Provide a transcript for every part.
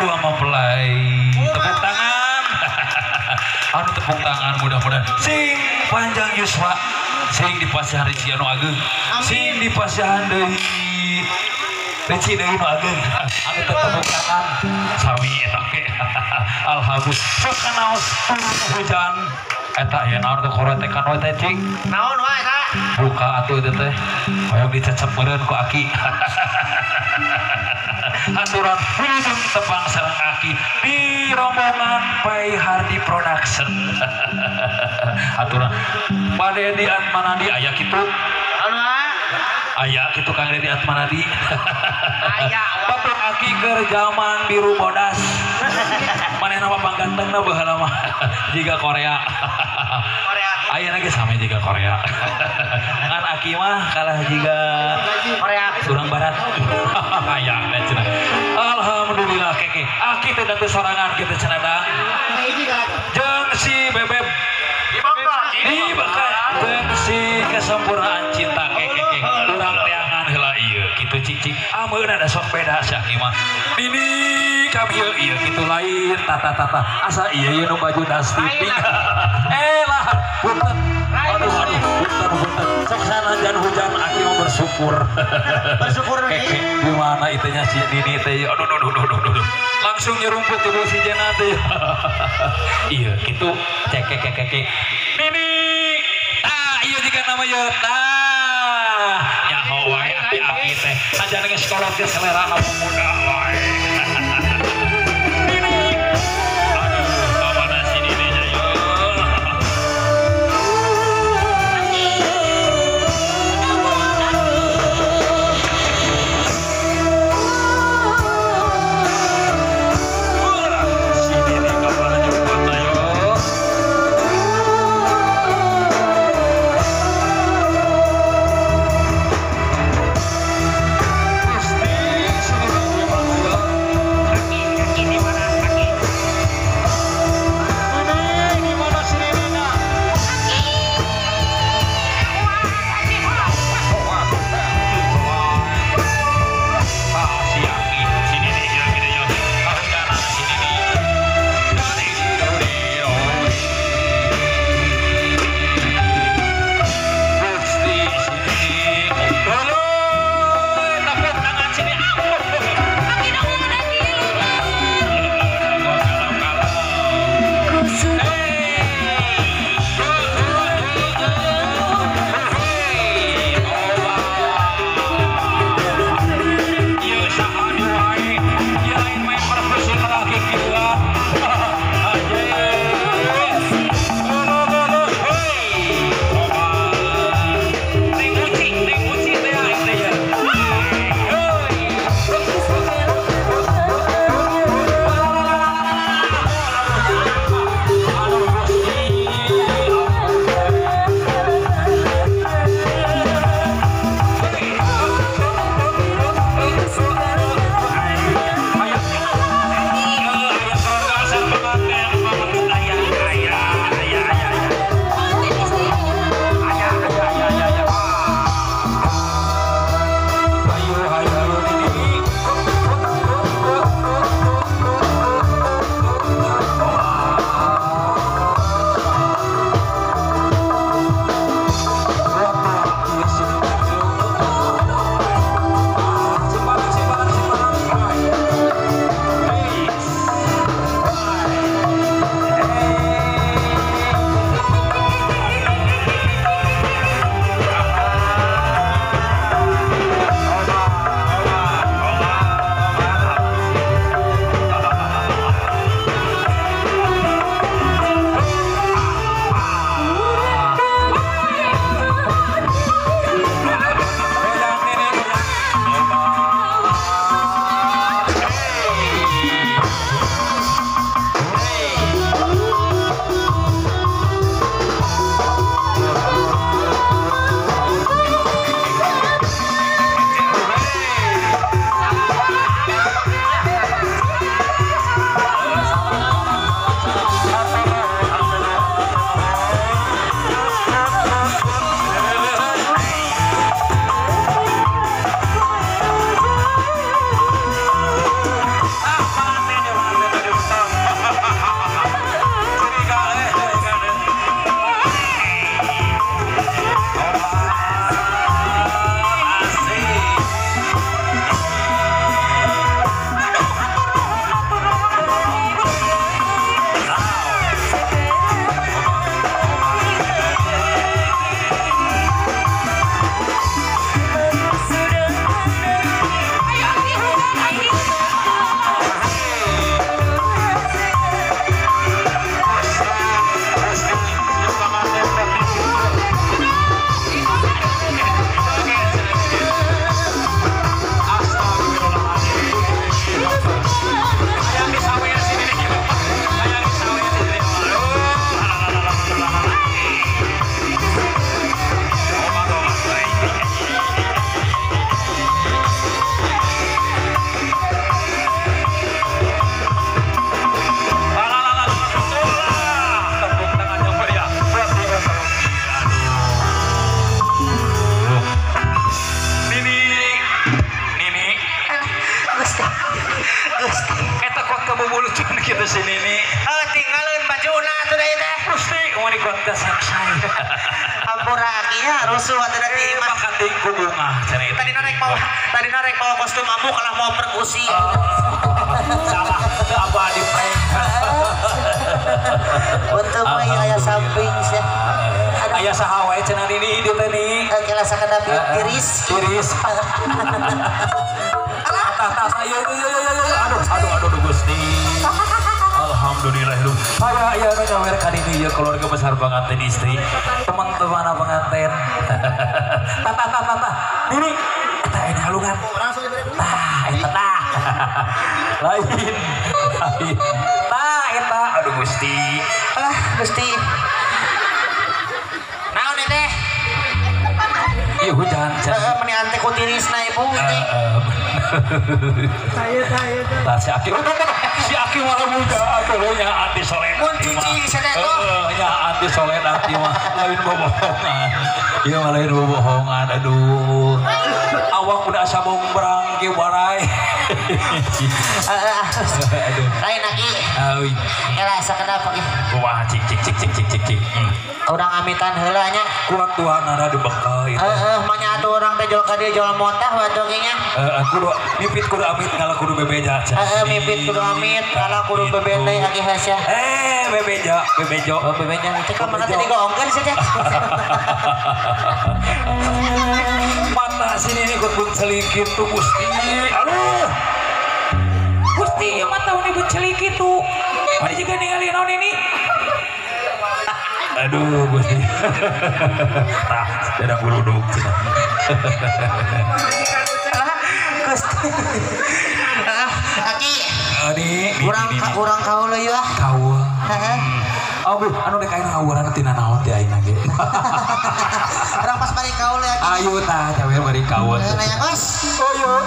kedua mempelai. Tepuk tangan. Anu tepuk tangan mudah-mudahan sing panjang yuswa, sing dipasihan rezeki anu ageung, sing dipasihan deui rezeki deui nu ageung. Anu tepuk tangan sami eta ge. Alhamdulillah. Sok kanaos hujan eta ya naon teh koretekan we teh cing. Naon wae eta? Buka atuh eta teh. Hoyong dicecep meureun ku aki. Aturan wilujeng tepang sareng aki di rombongan Pai Hardi Production. Aturan Pak Dedi Atmanadi aya kitu. Aya kitu Kang Dedi Atmanadi. Aya. Batur aki keur jaman biru bodas. Manehna mah panggantengna baheula mah jiga Korea. Korea. Aya lagi sami jiga Korea. Ngan aki mah kalah jiga Korea. Urang barat. Hayang teh cenah. Alhamdulillah keke. Aki teh datu sorangan kitu cenah dang. Jeung si Bebeb di bakal jeung si kesempurnaan cinta keke. Urang teangan heula ieu kitu cicing. Ameuna da sok beda si aki mah. Ini kami ieu kitu lain tata-tata. Asa ieu ieu nu baju dasti. Eh lah punten. Aduh aduh punten punten. Sok sanajan hujan aki mah bersyukur. Bersyukur keke. Gimana itunya si Dini teh. Aduh aduh aduh aduh aduh. Langsung nyerumput ibu si Jena teh. Iya kitu cekek keke. Nini. Ah iya jika nama ieu tah. Nyaho wae aki-aki teh. Sajan geus kolot ge selera pemuda wae. Nini. Aduh, kamana si Nini nya ieu. Si Nini kamana jemput ayo. Gusti, si Nini gimana ya? Kan kitu si Nini. Heuh tinggalin bajuna atuh da ieu teh. Gusti mun ikut ka saksai. Ampura akinya rusuh atuh da ti imah. Makating ku bunga cenah itu. Tadina rek mawa kostum amuk kalah mau perkusi. Salah teu apa di prank. Untung mah ieu aya samping sia. Aya saha wae cenah Nini di teh ni. Kela sakedap tiris. Tiris. Alah tah ayo ayo ayo aduh aduh aduh Gusti. Alhamdulillah lu. Aya aya nu nyawer ka dini ieu keluarga besar pengantin istri. Teman-teman pengantin. Tah tah tah tah. Nini eta ini halungan. Tah eta tah. Lain. Lain. Tah eta aduh Gusti. Alah Gusti. Naon ieu teh? Ieu hujan cenah. Heeh meni ante ku tirisna ibu teh. Tah si Aki. Si Aki malah muda atuh nya anti solen. Mun cuci cenah tuh. Heeh nya anti solen anti mah lain bobohongan. Ieu mah lain bobohongan aduh. Awak udah asa bongbrang ge warai. Aduh. Lain Aki. Euy. Kela sakedap Aki. Kumaha cik cik cik cik cik cik cik. Urang amitan heula nya. Kurang tuanana dibekal ieu. Heeh, manya atuh urang teh jol ka dieu jol motah wae nya. Heeh, kudu mipit kudu amit ngalah kudu bebeja. Heeh, mipit kudu amit ngalah kudu bebende aki hesya. Eh, bebeja, bebejo. Oh, bebeja. Itu ka mana tadi goongkeun sia teh. Mata sini ikut buncelik kitu Gusti. Aduh. Gusti, ieu mata ini buncelik kitu. Mari juga ningali naon ini. Aduh Gusti. Tah, sedang guludug cenah. Gusti. Aki. Ani, urang kaul ieu ah. Kaul. Heeh. Oh, bu, anu dek ayeuna ngawuran tina naon teh ayeuna ge. Urang pas bari kaul ya. Ayo tah, cawer bari kaul. Nanya Kos. Oh yo.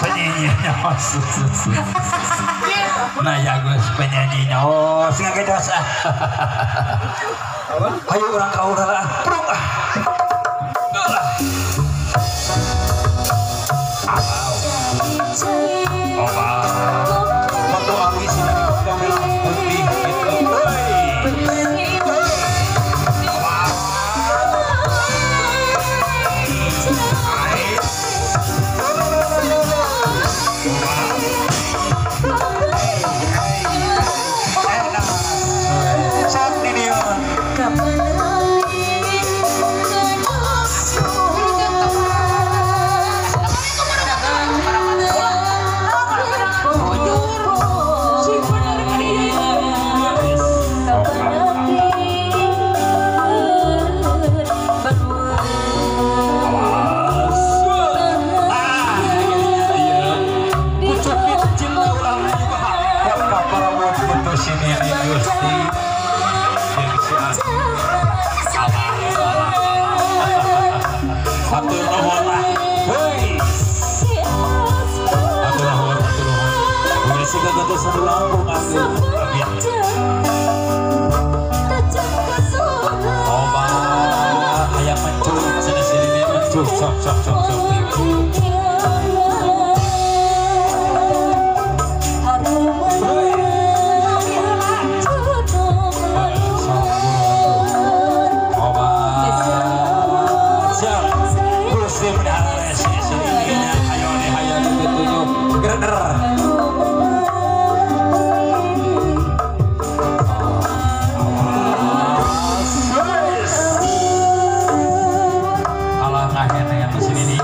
Penyanyinya. Nah ya Gus penyanyinya. Oh, sing gedos ah. Ayo urang kaul lah. Prung ah. Foto awi sini kamera putih gitu. Saat ini sok sok sok sok. Alah ngahene yang di sini nih.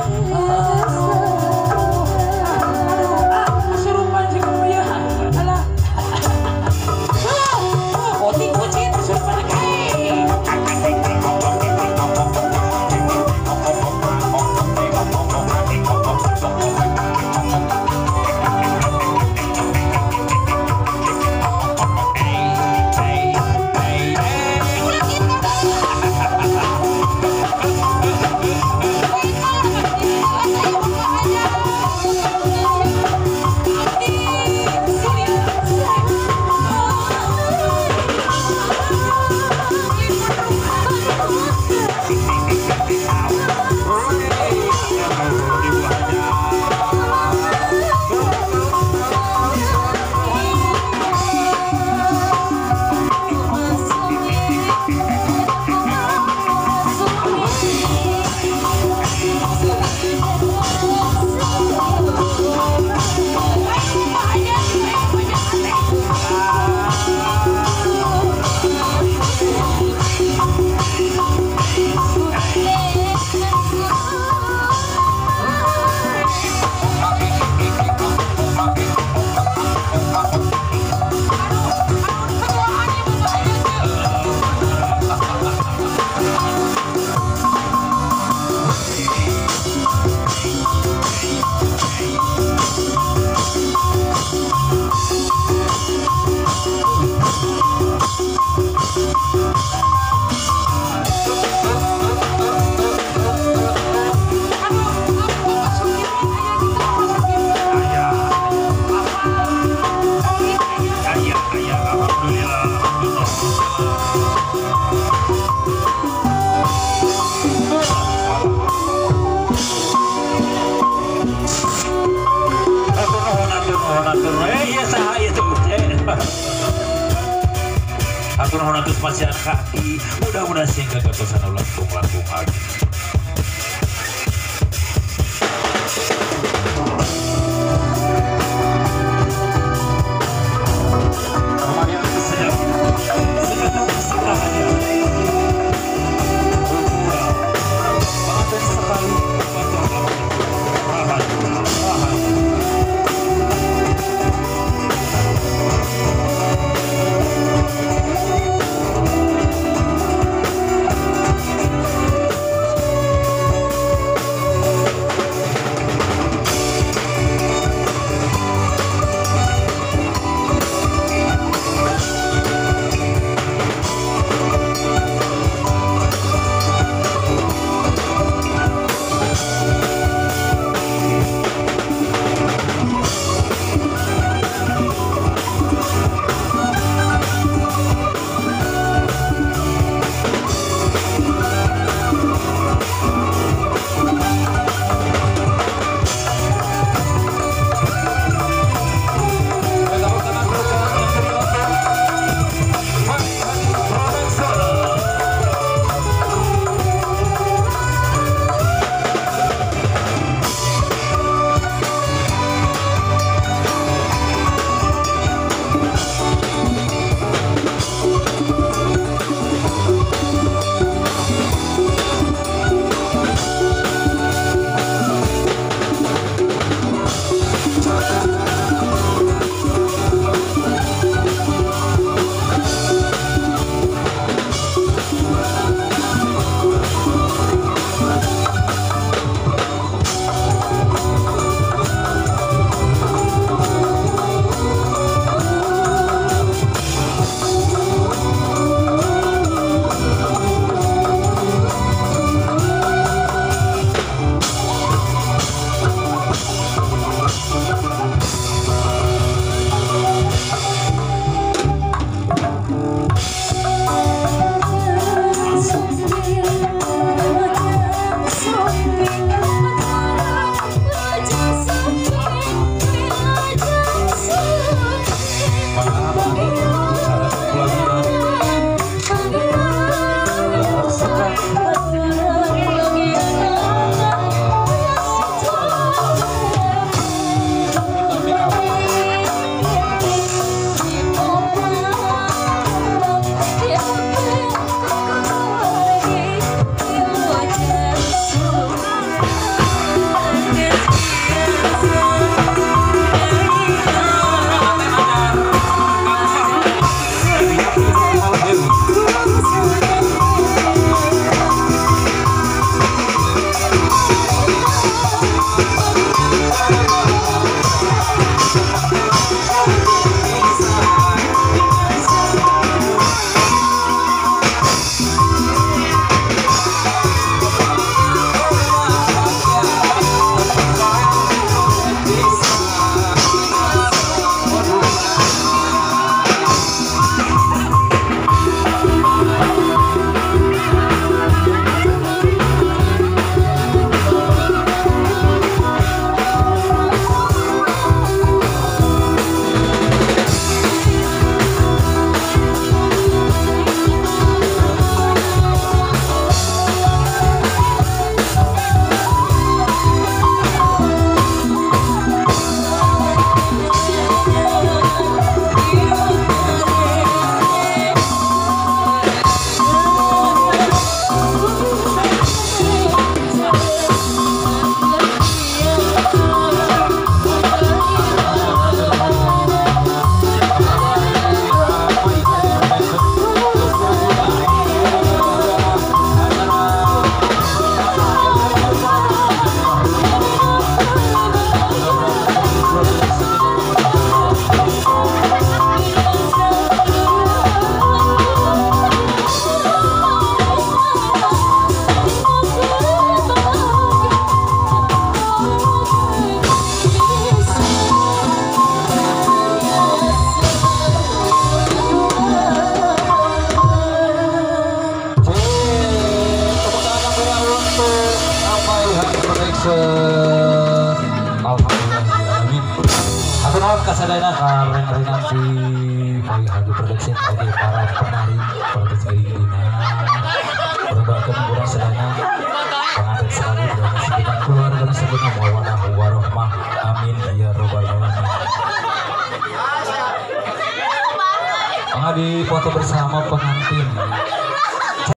Atur nuhun atus pasian kaki, mudah-mudahan sing gagatosan ulah langkung lagi. Alhamdulillah. Atur nuhun kasadayana ka reng-rengan. Nuhun di Haji Production oke para penari para seiring dina perbakan kurang sedana pengantin sekali dan segenap keluarga dan segenap mawadah warohmah amin ya robbal alamin. Mangga di foto bersama pengantin.